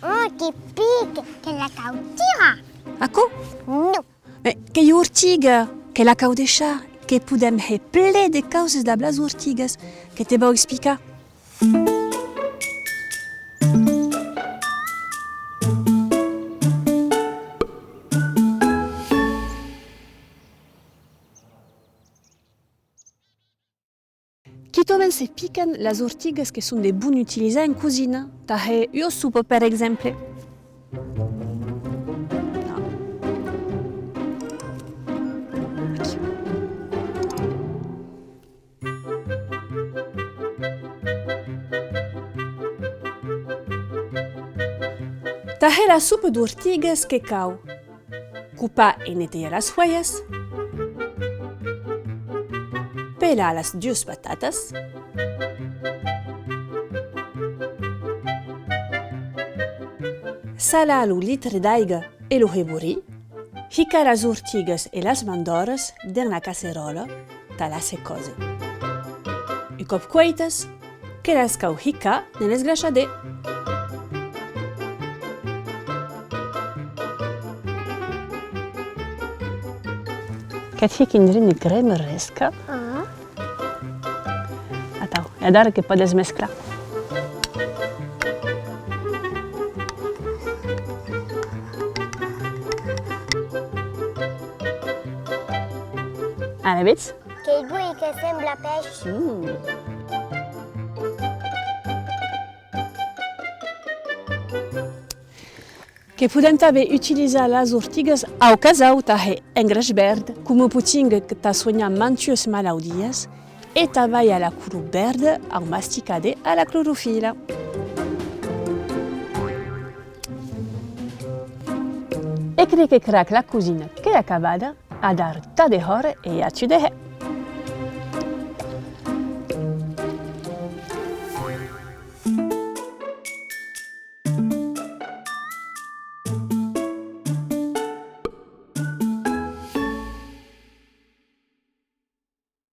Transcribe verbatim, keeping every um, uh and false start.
Oh, que pica, que la cau tirar! Aquò? Non. Mès qu'ei ortiga, que la cau deishar, que podem hèr plen de causas dab las ortigas, que te vau explicar. Quitament se pican las ortigas que son de bon utilizar en cosina, tà hèr ua sopa, per exemple. Tà hèr la sopa d'ortigas que cau copar e netejar las fuelhas, pelar las duas patatas, salar lo litre d'aiga e lo hèr borir, hicar las ortigas e las mandòras dens la casseròla tà las hèr còser. Un còp cueitas, que las cau hicar dens l'esgraishadèr. Qu'ac hiqui un drin de crèma fresca. Ah. Atau, e adara que pòdes mesclar. Alavetz? Qu'ei bon e que sembla pèish. Mm. Que podem tanben utilizar las ortigas au casau tà hèr engraish verd, coma potinga tà suenhar mantuas malaudias e tà balhar la color verda au masticadèr a la clorofila. E cric e crac, la cosina qu'ei acabada. Adara tà dehòra e a tu de hèr.